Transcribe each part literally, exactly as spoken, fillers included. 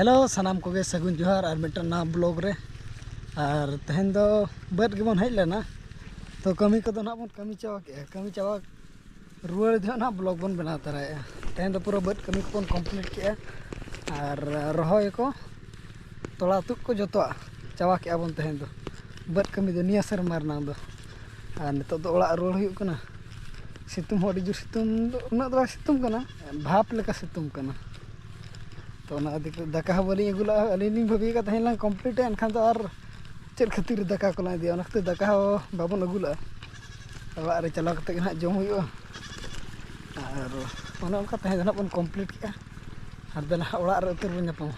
Hello, ᱥᱟᱱᱟᱢ ᱠᱚᱜᱮ ᱥᱟᱹᱜᱩᱱ ᱡᱚᱦᱟᱨ ᱟᱨ ᱢᱤᱫᱴᱟᱝ ᱱᱟᱣᱟ ᱵᱞᱚᱜ ᱨᱮ᱾ ᱟᱨ ᱛᱮᱦᱮᱧ ᱫᱚ ᱵᱟᱹᱫᱽ ᱜᱮᱵᱚᱱ ᱦᱮᱡ ᱞᱮᱱᱟ, ᱛᱚ ᱠᱟᱹᱢᱤ ᱠᱚᱫᱚ ᱱᱟᱦᱟᱜ ᱵᱚᱱ ᱠᱟᱹᱢᱤ ᱪᱟᱵᱟ ᱠᱮᱜᱼᱟ᱾ ᱠᱟᱹᱢᱤ ᱪᱟᱵᱟ ᱨᱩᱣᱟᱹᱲ ᱡᱚᱦᱚᱜ ᱱᱟᱦᱟᱜ ᱵᱞᱚᱜ ᱵᱚᱱ ᱵᱮᱱᱟᱣ ᱛᱟᱨᱟᱭᱮᱜᱼᱟ᱾ ᱛᱮᱦᱮᱧ ᱫᱚ ᱯᱩᱨᱟᱹ ᱵᱟᱹᱫᱽ ᱠᱟᱹᱢᱤ ᱠᱚᱵᱚᱱ ᱠᱚᱢᱯᱞᱤᱴ ᱠᱮᱜᱼᱟ ᱟᱨ ᱨᱚᱦᱚᱭ ᱠᱚ, ᱛᱚᱞᱟ ᱛᱩᱫ ᱠᱚ ᱡᱚᱛᱚᱣᱟᱜ ᱪᱟᱵᱟ ᱠᱮᱜᱼᱟ ᱵᱚᱱ ᱛᱮᱦᱮᱧ ᱫᱚ᱾ ᱵᱟᱹᱫᱽ ᱠᱟᱹᱢᱤ ᱫᱚ ᱱᱤᱭᱟᱹ ᱥᱮᱨᱢᱟ ᱨᱮᱱᱟᱜ ᱫᱚ᱾ ᱟᱨ ᱱᱤᱛᱚᱜ ᱫᱚ ᱚᱲᱟᱜ ᱨᱩᱣᱟᱹᱲ ᱦᱩᱭᱩᱜ ᱠᱟᱱᱟ᱾ ᱥᱤᱛᱩᱝ ᱦᱚᱸ ᱟᱹᱰᱤ ᱡᱳᱨ ᱥᱤᱛᱩᱝ ᱫᱚ, ᱩᱱᱟᱹᱜ ᱫᱚ ᱵᱟᱭ ᱥᱤᱛᱩᱝ ᱠᱟᱱᱟ, ᱵᱷᱟᱯ ᱞᱮᱠᱟ ᱥᱤᱛᱩᱝ ᱠᱟᱱᱟ᱾ ᱛᱚ ᱚᱱᱟ ᱤᱫᱤ ᱠᱟᱛᱮ ᱫᱟᱠᱟ ᱦᱚᱸ ᱵᱟᱹᱞᱤᱧ ᱟᱹᱜᱩ ᱞᱟᱜᱼᱟ᱾ ᱟᱹᱞᱤᱧ ᱞᱤᱧ ᱵᱷᱟᱹᱵᱤ ᱟᱠᱟᱫ ᱛᱟᱦᱮᱸ ᱞᱟᱝ ᱠᱚᱢᱯᱞᱤᱴᱟ, ᱮᱱᱠᱷᱟᱱ ᱫᱚ ᱟᱨ ᱪᱮᱫ ᱠᱷᱟᱹᱛᱤᱨ ᱫᱟᱠᱟ ᱠᱚᱞᱟᱝ ᱤᱫᱤᱭᱟ, ᱚᱱᱟ ᱠᱷᱟᱹᱛᱤᱨ ᱫᱟᱠᱟ ᱦᱚᱸ ᱵᱟᱵᱚᱱ ᱟᱹᱜᱩ ᱞᱟᱜᱼᱟ᱾ ᱚᱲᱟᱜ ᱨᱮ ᱪᱟᱞᱟᱣ ᱠᱟᱛᱮ ᱜᱮ ᱱᱟᱦᱟᱜ ᱡᱚᱢ ᱦᱩᱭᱩᱜᱼᱟ᱾ ᱟᱨ ᱚᱱᱮ ᱚᱱᱠᱟ ᱛᱮᱦᱮᱧ ᱫᱚ ᱱᱟᱦᱟᱜ ᱵᱚᱱ ᱠᱚᱢᱯᱞᱤᱴ ᱠᱮᱜᱼᱟ᱾ ᱟᱨ ᱫᱮᱞᱟ ᱦᱟᱸᱜ ᱚᱲᱟᱜ ᱨᱮ ᱩᱛᱟᱹᱨ ᱵᱚᱱ ᱧᱟᱯᱟᱢᱟ᱾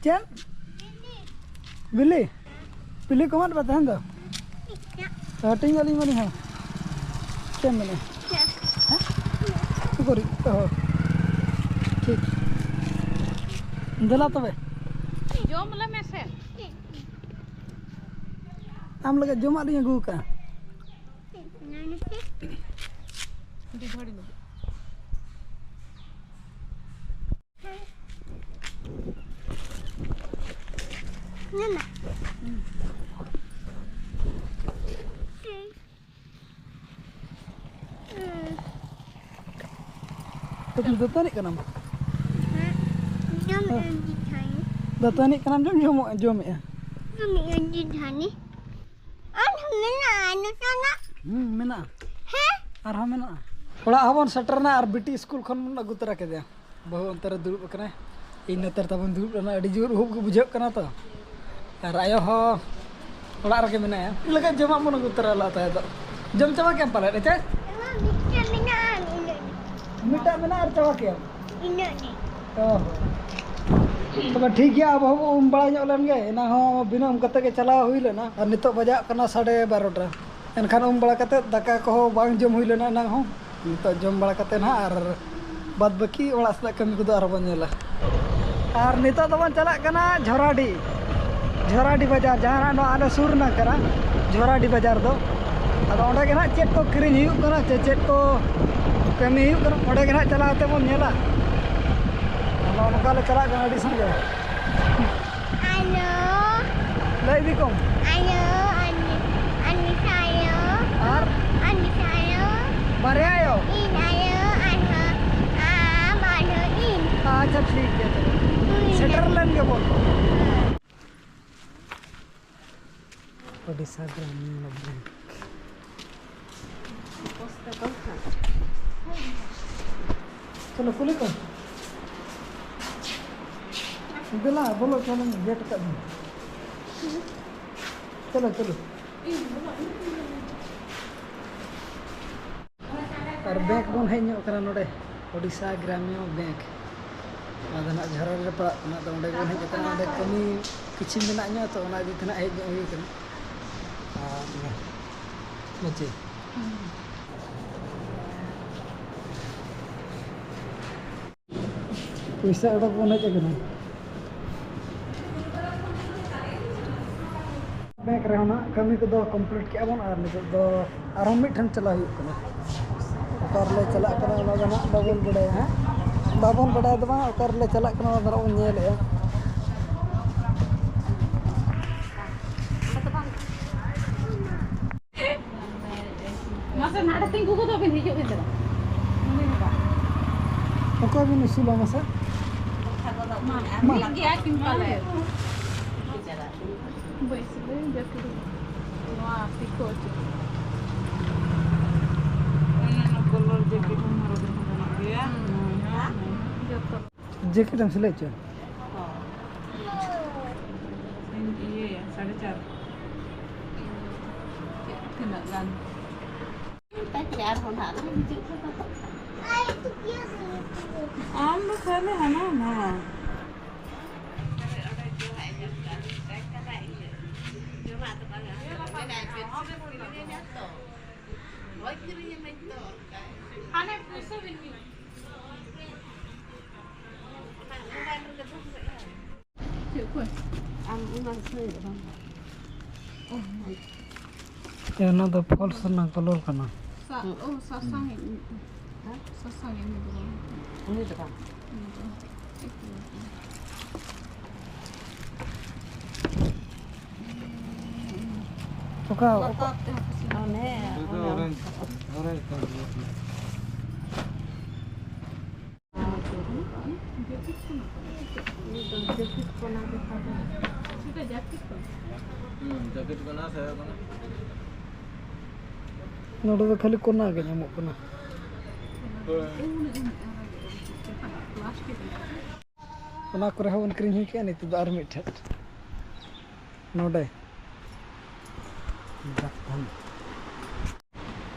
ᱪᱮᱫ? ᱵᱤᱞᱤ? ᱵᱤᱞᱤ ᱠᱚ ᱮᱢᱟᱫ ᱯᱮ ᱛᱟᱦᱮᱱ ᱫᱚ? ᱦᱟᱹᱴᱤᱧ ᱟᱹᱞᱤᱧ ᱢᱟᱞᱤᱧ ᱦᱚᱸ᱾ ᱪᱮᱫ ᱮᱢ ᱢᱮᱱᱮᱫᱼᱟ? ᱦᱮᱸ? ᱩᱠᱩᱨᱤᱡ? ᱚ, ᱴᱷᱤᱠ᱾ ᱫᱮᱞᱟ ᱛᱚᱵᱮ᱾ ᱡᱚᱢ ᱞᱮ ᱢᱮᱥᱮ᱾ ᱟᱢ ᱞᱟᱹᱜᱤᱫ ᱡᱚᱢᱟᱜ ᱞᱤᱧ ᱟᱹᱜᱩ ᱟᱠᱟᱫᱼᱟ᱾ ᱟᱹᱰᱤ ᱜᱷᱟᱹᱲᱤ ᱞᱟᱹᱜᱤᱫ᱾ ᱛᱚ ᱫᱟᱹᱛᱟᱹᱱᱤᱜ ᱠᱟᱱᱟᱢ? ᱦᱮᱸ, ᱡᱚᱢ ᱦᱮᱸ᱾ ᱟᱹᱧ ᱡᱟᱦᱟᱱᱤ᱾ ᱫᱟᱹᱛᱟᱹᱱᱤᱜ ᱠᱟᱱᱟᱢ, ᱡᱚᱢ, ᱡᱚᱢ, ᱡᱚᱢᱮᱜᱼᱟ? ᱡᱚᱢ ᱟᱹᱧ ᱡᱟᱦᱟᱱᱤ᱾ ᱟᱨ ᱢᱮᱱᱟᱜᱼᱟ, ᱱᱚᱛᱮᱱᱟᱜ᱾ ᱦᱩᱸ, ᱢᱮᱱᱟᱜᱼᱟ᱾ ᱦᱮᱸ? ᱟᱨᱦᱚᱸ ᱢᱮᱱᱟᱜᱼᱟ᱾ ᱚᱲᱟᱜ ᱦᱚᱸᱵᱚᱱ ᱥᱮᱴᱮᱨᱱᱟ ᱟᱨ ᱵᱤᱴᱤ ᱥᱠᱩᱞ ᱠᱷᱚᱱ ᱵᱚᱱ ᱟᱹᱜᱩ ᱛᱚᱨᱟ ᱠᱮᱫᱮᱭᱟ᱾ ᱵᱟᱹᱦᱩ ᱚᱱᱛᱮ ᱨᱮ ᱫᱩᱲᱩᱵ ᱟᱠᱟᱱᱟᱭ, ᱤᱧ ᱱᱚᱛᱮ ᱨᱮ ᱛᱟᱵᱚᱱ ᱫᱩᱲᱩᱵ ᱞᱮᱱᱟ᱾ ᱟᱹᱰᱤ ᱡᱳᱨ ᱩᱦᱩᱵ ᱜᱮ ᱵᱩᱡᱷᱟᱹᱜ ᱠᱟᱱᱟ ᱛᱚ᱾ ᱟᱨ ᱟᱭᱳ ᱦᱚᱸ ᱚᱲᱟᱜ ᱨᱮᱜᱮ ᱢᱮᱱᱟᱭᱟ᱾ ᱩᱱᱤ ᱞᱟᱹᱜᱤᱫ ᱡᱚᱢᱟᱜ ᱵᱚᱱ ᱟᱹᱜᱩ ᱛᱚᱨᱟ ᱞᱮᱫ ᱛᱟᱦᱮᱸ ᱫᱚ᱾ ᱡᱚᱢ ᱪᱟᱵᱟ ᱠᱮᱫᱟᱢ ᱯᱟᱞᱮᱫ, ᱮ ᱪᱟᱪᱟ? ᱢᱤᱫᱴᱟᱝ ᱢᱮᱱᱟᱜᱼᱟ, ᱤᱱᱟᱹᱜ ᱜᱮ᱾ ᱢᱤᱫᱴᱟᱝ ᱢᱮᱱᱟᱜᱼᱟ ᱟᱨ ᱪᱟᱵᱟ ᱠᱮᱫᱟᱢ? ᱤᱱᱟᱹᱜ ᱜᱮ᱾ ᱚ᱾ ᱛᱚᱵᱮ ᱴᱷᱤᱠ ᱜᱮᱭᱟ, ᱟᱵᱚ ᱦᱚᱸᱵᱚ ᱩᱢ ᱵᱟᱲᱟ ᱧᱚᱜ ᱞᱮᱱ ᱜᱮ᱾ ᱮᱱᱟᱝ ᱦᱚᱸ ᱵᱤᱱᱟᱹ ᱩᱢ ᱠᱟᱛᱮ ᱜᱮ ᱪᱟᱞᱟᱣ ᱦᱩᱭ ᱞᱮᱱᱟ᱾ ᱟᱨ ᱱᱤᱛᱚᱜ ᱵᱟᱡᱟᱜ ᱠᱟᱱᱟ ᱥᱟᱲᱮ ᱵᱟᱨᱚᱴᱟ᱾ ᱮᱱᱠᱷᱟᱱ ᱩᱢ ᱵᱟᱲᱟ ᱠᱟᱛᱮ ᱫᱟᱠᱟ ᱠᱚᱦᱚᱸ ᱵᱟᱝ ᱡᱚᱢ ᱦᱩᱭ ᱞᱮᱱᱟ ᱮᱱᱟᱝ ᱦᱚᱸ᱾ ᱱᱤᱛᱚᱜ ᱡᱚᱢ ᱵᱟᱲᱟ ᱠᱟᱛᱮ ᱱᱟᱦᱟᱜ ᱟᱨ ᱵᱟᱫᱽ ᱵᱟᱹᱠᱤ ᱚᱲᱟᱜ ᱥᱮᱱᱟᱜ ᱠᱟᱹᱢᱤ ᱠᱚᱫᱚ ᱟᱨᱦᱚᱸ ᱵᱚᱱ ᱧᱮᱞᱟ᱾ ᱟᱨ ᱱᱤᱛᱚᱜ ᱫᱚᱵᱚᱱ ᱪᱟᱞᱟᱜ ᱠᱟᱱᱟ ᱡᱷᱚᱨᱟᱰᱤ, ᱡᱷᱚᱨᱟᱰᱤ ᱵᱟᱡᱟᱨ, ᱡᱟᱦᱟᱸ ᱱᱟᱦᱟᱜ ᱱᱚᱣᱟ ᱟᱞᱮ ᱥᱩᱨ ᱨᱮᱱᱟᱜ ᱠᱟᱱᱟ ᱡᱷᱚᱨᱟᱰᱤ ᱵᱟᱡᱟᱨ ᱫᱚ᱾ ᱟᱫᱚ ᱚᱸᱰᱮ ᱜᱮ ᱱᱟᱦᱟᱜ ᱪᱮᱫ ᱠᱚ ᱠᱤᱨᱤᱧ ᱦᱩᱭᱩᱜ ᱠᱟᱱᱟ ᱪᱮ ᱪᱮᱫ ᱠᱚ ᱠᱟᱹᱢᱤ ᱦᱩᱭᱩᱜ ᱠᱟᱱᱟ, ᱚᱸᱰᱮ ᱜᱮ ᱱᱟᱦᱟᱜ ᱪᱟᱞᱟᱣ ᱠᱟᱛᱮ ᱵᱚᱱ ᱧᱮᱞᱟ᱾ ᱱᱚᱜᱼᱚ ᱱᱚᱝᱠᱟ ᱞᱮ ᱪᱟᱞᱟᱜ ᱠᱟᱱᱟ ᱟᱹᱰᱤ ᱥᱟᱸᱜᱮ᱾ ᱟᱭᱳ᱾ ᱞᱟᱹᱭ ᱤᱫᱤ ᱠᱚᱢ᱾ ᱟᱭᱳ, ᱟᱱᱤ-, ᱟᱱᱤᱥᱟ ᱟᱭᱳ᱾ ᱟᱨ? ᱟᱱᱤᱥᱟ ᱟᱭᱳ᱾ ᱵᱟᱨᱭᱟ ᱟᱭᱳ? ᱤᱧ ᱟᱭᱳ, ᱟᱨᱦᱚᱸ ᱟᱢ, ᱟᱨᱦᱚᱸ ᱤᱧ᱾ ᱟᱪᱪᱷᱟ, ᱴᱷᱤᱠ ᱜᱮᱭᱟ ᱛᱚᱵᱮ᱾ ᱦᱩᱭ ᱮᱱᱟ᱾ ᱥᱮᱴᱮᱨ ᱞᱮᱱ ᱜᱮᱵᱚᱱ᱾ ᱳᱰᱤᱥᱟ ᱜᱨᱟᱢᱤᱱ ᱵᱮᱝᱠ᱾ ᱪᱚᱞᱚ, ᱠᱩᱞᱤ ᱠᱚᱢ᱾ ᱫᱮᱞᱟ, ᱵᱚᱞᱚ ᱪᱚᱞᱚ, ᱜᱮᱴ ᱟᱠᱟᱫ ᱢᱮ᱾ ᱪᱚᱞᱚ, ᱪᱚᱞᱚ᱾ ᱟᱨ ᱵᱮᱝᱠ ᱵᱚᱱ ᱦᱮᱡ ᱧᱚᱜ ᱠᱟᱱᱟ ᱱᱚᱰᱮ, ᱳᱰᱤᱥᱟ ᱜᱨᱟᱢᱤᱱ ᱵᱮᱝᱠ᱾ ᱱᱚᱣᱟ ᱫᱚ ᱱᱟᱜ ᱡᱷᱟᱲᱟᱨ ᱨᱮ ᱯᱟᱲᱟᱜ ᱠᱟᱱᱟ᱾ ᱟᱫᱚ ᱚᱸᱰᱮ ᱵᱚᱱ ᱦᱮᱡ ᱟᱠᱟᱱᱟ, ᱚᱸᱰᱮ ᱠᱟᱹᱢᱤ ᱠᱤᱪᱷᱩ ᱢᱮᱱᱟᱜ ᱧᱚᱜ, ᱛᱚ ᱚᱱᱟ ᱤᱫᱤ ᱛᱮ ᱱᱟᱜ ᱦᱮᱡ ᱧᱚᱜ ᱦᱩᱭ ᱠᱟᱱᱟ᱾ ᱟᱨ ᱢᱟᱪᱮ᱾ ᱯᱚᱭᱥᱟ ᱚᱰᱚᱠ ᱵᱚᱱ ᱦᱮᱡ ᱟᱠᱟᱱᱟ᱾ ᱵᱮᱝᱠ ᱨᱮᱦᱚᱸ ᱱᱟᱜ ᱠᱟᱹᱢᱤ ᱠᱚᱫᱚ ᱠᱚᱢᱯᱞᱤᱴ ᱠᱮᱜᱼᱟ ᱵᱚᱱ, ᱟᱨ ᱱᱤᱛᱚᱜ ᱫᱚ ᱟᱨᱦᱚᱸ ᱢᱤᱫ ᱴᱷᱮᱱ ᱪᱟᱞᱟᱣ ᱦᱩᱭᱩᱜ ᱠᱟᱱᱟ᱾ ᱚᱠᱟ ᱨᱮᱞᱮ ᱪᱟᱞᱟᱜ ᱠᱟᱱᱟ ᱚᱱᱟ ᱫᱚ ᱱᱟᱜ ᱵᱟᱵᱚᱱ ᱵᱟᱰᱟᱭᱟ ᱦᱟᱸᱜ᱾ ᱵᱟᱵᱚᱱ ᱵᱟᱰᱟᱭ ᱫᱚ ᱵᱟᱝ, ᱚᱠᱟ ᱨᱮᱞᱮ ᱪᱟᱞᱟᱜ ᱠᱟᱱᱟ ᱚᱱᱟ ᱫᱚ ᱱᱟᱜ ᱵᱚᱱ ᱧᱮᱞᱮᱜᱼᱟ᱾ ᱢᱟᱥᱮ ᱱᱟᱰᱮ ᱛᱤᱸᱜᱩ ᱜᱚᱫᱚᱜ ᱵᱤᱱ, ᱦᱤᱡᱩᱜ ᱵᱤᱱ ᱫᱮᱞᱟ᱾ ᱚᱠᱚᱭ ᱵᱤᱱ ᱩᱥᱩᱞᱟ ᱢᱟᱥᱮ? ᱢᱟ, ᱢᱟ᱾ ᱢᱤᱫ ᱜᱮᱭᱟ ᱠᱤᱱ ᱯᱟᱞᱮ᱾ ᱵᱟᱹᱭᱥᱤ ᱞᱟᱹᱭ ᱡᱟᱹᱯᱤᱫ᱾ ᱱᱚᱣᱟ ᱛᱤᱠᱷᱚ ᱚᱪᱚ᱾ ᱚᱱᱟ ᱠᱚᱞᱚᱨ ᱡᱟᱹᱯᱤᱫ ᱦᱚᱸ ᱦᱚᱨᱚᱜ ᱦᱚᱸ ᱜᱟᱱᱚᱜ ᱜᱮᱭᱟ᱾ ᱦᱩᱸ᱾ ᱱᱚᱣᱟ ᱦᱚᱸ᱾ ᱡᱚᱛᱚ᱾ ᱡᱮᱠᱮᱴ ᱮᱢ ᱥᱤᱞᱟᱹᱭ ᱦᱚᱪᱚᱭᱟ? ᱤᱧ ᱤᱭᱟᱹᱭᱟ, ᱥᱟᱲᱮ ᱪᱟᱨ᱾ ᱛᱤᱱᱟᱹᱜ ᱜᱟᱱ? ᱟᱨᱦᱚᱸ ᱱᱟᱦᱟᱜ ᱞᱮ ᱦᱤᱡᱩᱜ ᱠᱟᱱᱟ᱾ ᱟᱢ ᱫᱚ ᱠᱷᱟᱹᱞᱤ ᱦᱟᱱᱟ ᱱᱟᱣᱟ᱾ ᱡᱚᱢᱟᱜ ᱫᱚ ᱵᱟᱝᱟ᱾ ᱢᱮᱱᱟᱭ ᱯᱮᱱᱥᱤᱞ ᱠᱤᱨᱤᱧ ᱟᱹᱧᱟ ᱛᱚ᱾ ᱦᱳᱭ, ᱠᱤᱨᱤᱧ ᱟᱹᱧ ᱛᱚ᱾ ᱦᱟᱱᱮ ᱯᱩᱭᱥᱟᱹ ᱵᱤᱱ ᱪᱮᱫ ᱠᱚ? ᱟᱢ ᱚᱱᱟ ᱥᱟᱹᱭ ᱫᱚ ᱵᱟᱝ᱾ ᱮ, ᱚᱱᱟ ᱫᱚ ᱯᱷᱚᱞᱥ ᱨᱮᱱᱟᱜ ᱠᱟᱞᱟᱨ ᱠᱟᱱᱟ᱾ ᱥᱟ-, ᱚ, ᱥᱟᱥᱟᱝ ᱤᱡ ᱢᱤᱫᱴᱟᱝ᱾ ᱦᱮᱸ? ᱥᱟᱥᱟᱝ ᱤᱡ ᱢᱤᱫᱴᱟᱝ᱾ ᱩᱱᱤ ᱫᱚ ᱵᱟᱝ᱾ ᱩᱱᱤ ᱫᱚ᱾ ᱚᱠᱟ, ᱚᱠᱟ? ᱞᱟᱛᱟᱨ ᱛᱮ ᱦᱟᱹᱠᱩ ᱥᱟᱵ᱾ ᱚᱱᱮ, ᱚᱱᱮ᱾ ᱦᱩᱸ, ᱡᱟᱹᱯᱤᱫ ᱠᱟᱱᱟ ᱥᱮ ᱠᱟᱱᱟ? ᱱᱚᱰᱮ ᱫᱚ ᱠᱷᱟᱹᱞᱤ ᱠᱚᱱᱟ ᱜᱮ ᱧᱟᱢᱚᱜ ᱠᱟᱱᱟ᱾ ᱦᱳᱭ᱾ ᱚᱱᱟ ᱠᱚᱨᱮ ᱦᱚᱸ ᱵᱚᱱ ᱠᱤᱨᱤᱧ ᱦᱩᱭ ᱠᱮᱜᱼᱟ, ᱱᱤᱛᱚᱜ ᱫᱚ ᱟᱨ ᱢᱤᱫ ᱴᱷᱮᱱ ᱱᱚᱰᱮ᱾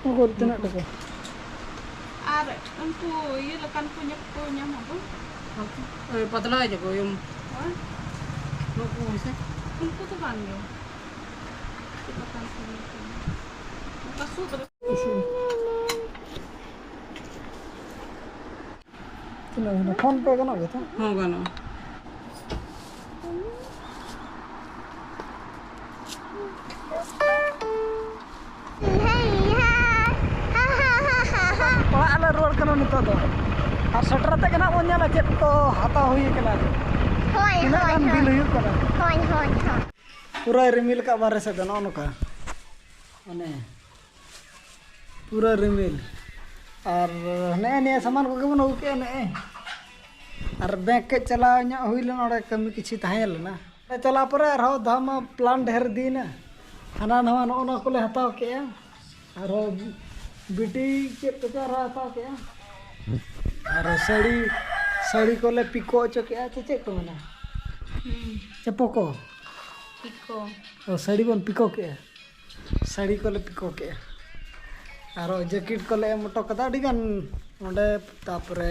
ᱚᱠᱚᱭ ᱛᱤᱱᱟᱹᱜ ᱴᱟᱠᱟ? ᱟᱨ ᱩᱱᱠᱩ ᱤᱭᱟᱹ ᱞᱮᱠᱟᱱ ᱠᱚ ᱧᱟᱢ ᱠᱚ ᱧᱟᱢᱚᱜ ᱫᱚ᱾ ᱳᱭ ᱯᱟᱛᱞᱟ ᱜᱮ ᱠᱚ ᱭᱩᱢ᱾ ᱦᱳᱭ᱾ ᱱᱩᱠᱩ ᱦᱮᱸᱥᱮ? ᱩᱱᱠᱩ ᱫᱚ ᱵᱟᱝ ᱜᱮ᱾ ᱪᱮᱫ ᱞᱮᱠᱟᱱ ᱠᱚ ᱧᱟᱢ ᱠᱚ? ᱚᱱᱠᱟ ᱥᱩᱫ ᱨᱮ᱾ ᱛᱤᱱᱟᱹᱜ ᱦᱩᱭᱱᱟ? ᱯᱷᱳᱱ ᱯᱮ ᱜᱟᱱᱚᱜ ᱜᱮᱛᱚ? ᱦᱚᱸ, ᱜᱟᱱᱚᱜᱼᱟ᱾ ᱚᱲᱟᱜ ᱞᱮ ᱨᱩᱣᱟᱹᱲ ᱠᱟᱱᱟ ᱱᱤᱛᱚᱜ ᱫᱚ᱾ ᱟᱨ ᱥᱮᱴᱮᱨ ᱠᱟᱛᱮ ᱜᱮ ᱱᱟᱜ ᱵᱚᱱ ᱧᱮᱞᱟ ᱪᱮᱫ ᱠᱚ ᱦᱟᱛᱟᱣ ᱦᱩᱭ ᱠᱟᱱᱟ᱾ ᱦᱳᱭ, ᱛᱤᱱᱟᱹᱜ ᱦᱳᱭ, ᱜᱟᱱ ᱵᱤᱞ ᱦᱳᱭ᱾ ᱦᱩᱭᱩᱜ ᱠᱟᱱᱟ᱾ ᱦᱳᱭ, ᱦᱳᱭ, ᱦᱳᱭ᱾ ᱯᱩᱨᱟᱹᱭ ᱨᱤᱢᱤᱞ ᱠᱟᱜ ᱵᱟᱨᱦᱮ ᱥᱮᱫ ᱫᱚ ᱱᱚᱜᱼᱚ ᱱᱚᱝᱠᱟ᱾ ᱢᱟᱱᱮ ᱯᱩᱨᱟᱹ ᱨᱤᱢᱤᱞ᱾ ᱟᱨ ᱱᱮᱜᱼᱮ ᱱᱤᱭᱟᱹ ᱥᱟᱢᱟᱱ ᱠᱚᱜᱮ ᱵᱚᱱ ᱟᱹᱜᱩ ᱠᱮᱜᱼᱟ ᱱᱮᱜᱼᱮ᱾ ᱟᱨ ᱵᱮᱝᱠ ᱠᱟᱹᱡ ᱪᱟᱞᱟᱣ ᱧᱚᱜ ᱦᱩᱭ ᱞᱮᱱᱟ, ᱚᱸᱰᱮ ᱠᱟᱹᱢᱤ ᱠᱤᱪᱷᱩ ᱛᱟᱦᱮᱸ ᱞᱮᱱᱟ᱾ ᱚᱸᱰᱮ ᱪᱟᱞᱟᱣ ᱯᱚᱨᱮ ᱟᱨᱦᱚᱸ ᱫᱟᱢ ᱢᱟ ᱯᱞᱟᱱ ᱰᱷᱮᱨ ᱤᱫᱤᱭᱮᱱᱟ᱾ ᱦᱟᱱᱟ ᱱᱟᱣᱟ ᱱᱚᱜᱼᱚ ᱱᱚᱣᱟ ᱠᱚᱞᱮ ᱦᱟᱛᱟᱣ ᱠᱮᱜᱼᱟ᱾ ᱟᱨᱦᱚᱸ ᱵᱤᱴᱤ ᱪᱮᱫ ᱠᱚᱪᱚ ᱟᱨᱦᱚᱸ ᱦᱟᱛᱟᱣ ᱠᱮᱜᱼᱟ᱾ ᱟᱨᱦᱚᱸ ᱥᱟᱹᱲᱤ, ᱥᱟᱹᱲᱤ ᱠᱚᱞᱮ ᱯᱤᱠᱳ ᱦᱚᱪᱚ ᱠᱮᱜᱼᱟ᱾ ᱪᱮ ᱪᱮᱫ ᱠᱚ ᱢᱮᱱᱟ? ᱦᱩᱸ᱾ ᱪᱮᱯᱚ ᱠᱚ? ᱯᱤᱠᱳ᱾ ᱚ, ᱥᱟᱹᱲᱤ ᱵᱚᱱ ᱯᱤᱠᱳ ᱠᱮᱜᱼᱟ᱾ ᱥᱟᱹᱲᱤ ᱠᱚᱞᱮ ᱯᱤᱠᱳ ᱠᱮᱜᱼᱟ᱾ ᱟᱨᱦᱚᱸ ᱡᱮᱠᱮᱴ ᱠᱚᱞᱮ ᱮᱢ ᱦᱚᱴᱚ ᱠᱟᱫᱟ ᱟᱹᱰᱤᱜᱟᱱ ᱚᱸᱰᱮ, ᱛᱟᱯᱚᱨᱮ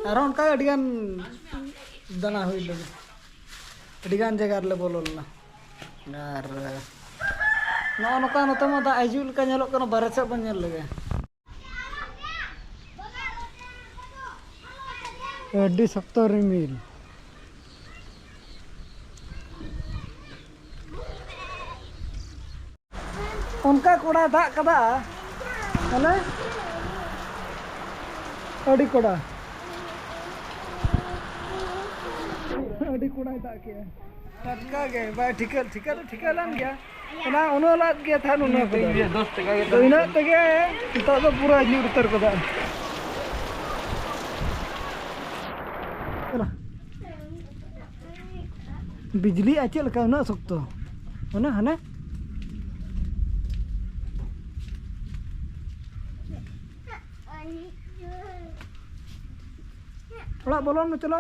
ᱟᱨᱦᱚᱸ ᱚᱱᱠᱟ ᱟᱹᱰᱤᱜᱟᱱ ᱫᱟᱬᱟ ᱦᱩᱭ ᱞᱮᱱᱟ, ᱟᱹᱰᱤᱜᱟᱱ ᱡᱟᱭᱜᱟ ᱨᱮᱞᱮ ᱵᱚᱞᱚ ᱞᱮᱱᱟ᱾ ᱟᱨ ᱱᱚᱜᱼᱚ ᱱᱚᱝᱠᱟ ᱱᱚᱛᱮ ᱢᱟ ᱫᱟᱜ ᱦᱤᱡᱩᱜ ᱞᱮᱠᱟ ᱧᱮᱞᱚᱜ ᱠᱟᱱᱟ, ᱵᱟᱨᱦᱮ ᱥᱮᱫ ᱵᱚᱱ ᱧᱮᱞ ᱞᱮᱜᱮ᱾ ᱟᱹᱰᱤ ᱥᱚᱠᱛᱚ ᱨᱤᱢᱤᱞ᱾ ᱚᱱᱠᱟ ᱠᱚᱲᱟ ᱫᱟᱜ ᱠᱟᱫᱟ, ᱢᱟᱱᱮ ᱟᱹᱰᱤ ᱠᱚᱲᱟ᱾ ᱟᱹᱰᱤ ᱠᱚᱲᱟᱭ ᱫᱟᱜ ᱠᱮᱜᱼᱟ᱾ ᱴᱟᱴᱠᱟ ᱜᱮ, ᱵᱟᱭ ᱴᱷᱤᱠᱟᱹ, ᱴᱷᱤᱠᱟᱹ ᱫᱚ ᱴᱷᱤᱠᱟᱹ ᱞᱮᱱ ᱜᱮᱭᱟ᱾ ᱚᱱᱟ ᱩᱱᱟᱹᱜ ᱞᱟᱫ ᱜᱮ ᱛᱟᱦᱮᱸᱫ ᱩᱱᱟᱹᱜ ᱠᱚᱫᱚ᱾ ᱫᱚᱥ ᱴᱟᱠᱟ ᱜᱮ ᱛᱚ ᱤᱱᱟᱹᱜ ᱛᱮᱜᱮ ᱱᱤᱛᱚᱜ ᱫᱚ ᱯᱩᱨᱟᱹ ᱧᱩᱨ ᱩᱛᱟᱹᱨ ᱠᱟᱫᱟ᱾ ᱵᱤᱡᱽᱞᱤ ᱟᱨ ᱪᱮᱫ ᱞᱮᱠᱟ ᱩᱱᱟᱹᱜ ᱥᱚᱠᱛᱚ? ᱚᱱᱟ ᱦᱟᱱᱮ ᱚᱲᱟᱜ ᱵᱚᱞᱚᱱ ᱢᱮ, ᱪᱚᱞᱚ᱾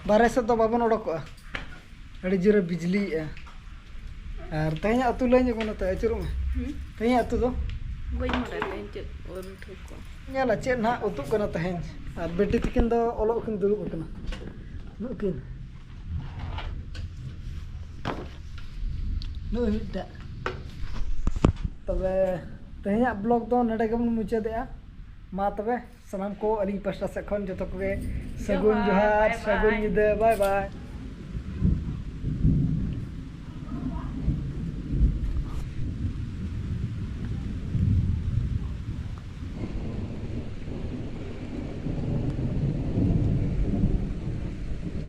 ᱵᱟᱨᱦᱮ ᱥᱮᱫ ᱫᱚ ᱵᱟᱵᱚᱱ ᱚᱰᱚᱠᱚᱜᱼᱟ, ᱟᱹᱰᱤ ᱡᱳᱨᱮ ᱵᱤᱡᱽᱞᱤᱭᱮᱜᱼᱟ᱾ ᱟᱨ ᱛᱮᱦᱮᱧᱟᱜ ᱟᱹᱛᱩ ᱞᱟᱹᱭ ᱧᱚᱜ ᱢᱮ, ᱱᱚᱛᱮ ᱟᱹᱪᱩᱨᱚᱜ ᱢᱮ᱾ ᱦᱩᱸ? ᱛᱮᱦᱮᱧᱟᱜ ᱟᱹᱛᱩ ᱫᱚ? ᱵᱟᱹᱧ ᱵᱟᱰᱟᱭᱟ ᱛᱮᱦᱮᱧ ᱪᱮᱫ ᱩᱛᱩ ᱠᱚ᱾ ᱧᱮᱞᱟ ᱪᱮᱫ ᱱᱟᱦᱟᱜ ᱩᱛᱩᱜ ᱠᱟᱱᱟ ᱛᱮᱦᱮᱧ᱾ ᱟᱨ ᱵᱤᱴᱤ ᱛᱤᱠᱤᱱ ᱫᱚ ᱚᱞᱚᱜ ᱠᱤᱱ ᱫᱩᱲᱩᱵ ᱟᱠᱟᱱᱟ᱾ ᱱᱩᱠᱤᱱ, ᱱᱩᱭ ᱢᱤᱫᱴᱟᱜ᱾ ᱛᱚᱵᱮ ᱛᱮᱦᱮᱧᱟᱜ ᱵᱞᱚᱜ ᱫᱚ ᱱᱚᱰᱮ ᱜᱮᱵᱚᱱ ᱢᱩᱪᱟᱹᱫᱮᱜᱼᱟ᱾ ᱢᱟ ᱛᱚᱵᱮ ᱥᱟᱱᱟᱢ ᱠᱚ ᱟᱹᱞᱤᱧ ᱯᱟᱥᱴᱟ ᱥᱮᱫ ᱠᱷᱚᱱ ᱡᱚᱛᱚ ᱠᱚᱜᱮ ᱥᱟᱹᱜᱩᱱ ᱡᱚᱦᱟᱨ, ᱡᱚᱦᱟᱨ, bye ᱥᱟᱹᱜᱩᱱ bye᱾ ᱧᱤᱫᱟᱹ, ᱵᱟᱭ ᱵᱟᱭ᱾